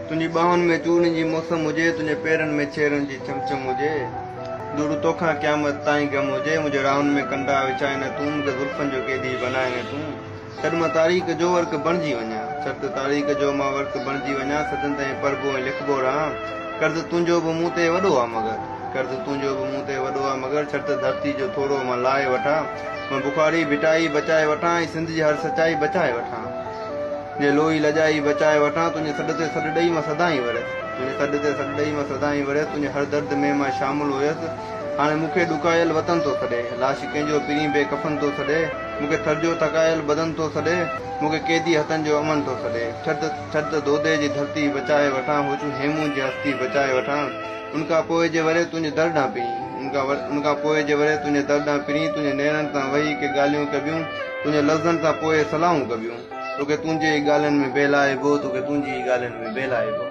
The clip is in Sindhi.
تنهنجي ٻانهن ۾ چوڙين جي موسم هجي، تنهنجي پيرن ۾ ڇيرن جي ڇم ڇم هجي. دور توکان قيامت تائين غم هجي، منهنجي راهن ۾ ڪنڊا وڇائي نه تون، مون کي زلفن جو قيدي بنائي نه تون. ڇڏ مان تاريخ جو ورق بڻجي وڃان، ڇڏ ته تاريخ جو مان ورق بڻجي وڃان، صدين تائين پڙهبو ۽ لکبو رهان. قرض تنهنجو به مون تي وڏو آ مگر، قرض تنهنجو به مون تي وڏو آ مگر، ڇڏ ته ڌرتي جو ٿورو مان لاهي وٺان. مان بخاري ڀٽائي بچائي وٺان ۽ سنڌ جي هر سچائي بچائي وٺان. جي لوئي لڄائي بچائي وٺان، تنهنجي سڏ تي سڏ ڏئي مان سدائين وريس، تنهنجي سڏ تي سڏ ڏئي مان سدائين وريس، تنهنجي هر درد ۾ مان شامل هيس، هاڻي مون کي ڏکايل وطن ٿو سڏي، لاش ڪنهن جو پرين بي ڪفن ٿو سڏي، مون کي ٿر جو ٿڪايل بدن ٿو سڏي، مون کي قيدي هٿن جو امن ٿو سڏي، ڇڏ ته ڇڏ ته دودي جي ڌرتي بچائي وٺان، هوچون هيمون جي هستي بچائي وٺان، ان کان پوء جي وري تنهنجي در ڏانهن پرين، ان کان ان کان پوء جي وري تنهنجي در ڏانهن پرين، تنهنجي نيڻن سان ويهي ڪي ڳالهيون ڪبيون، تنهنجي لفظن سان پوء صلاحون ڪبيون. توکي تنهنجي ئي ڳالهين ۾ بهلائبو، توکي تنهنجي ئي ڳالهين ۾ بهلائبو.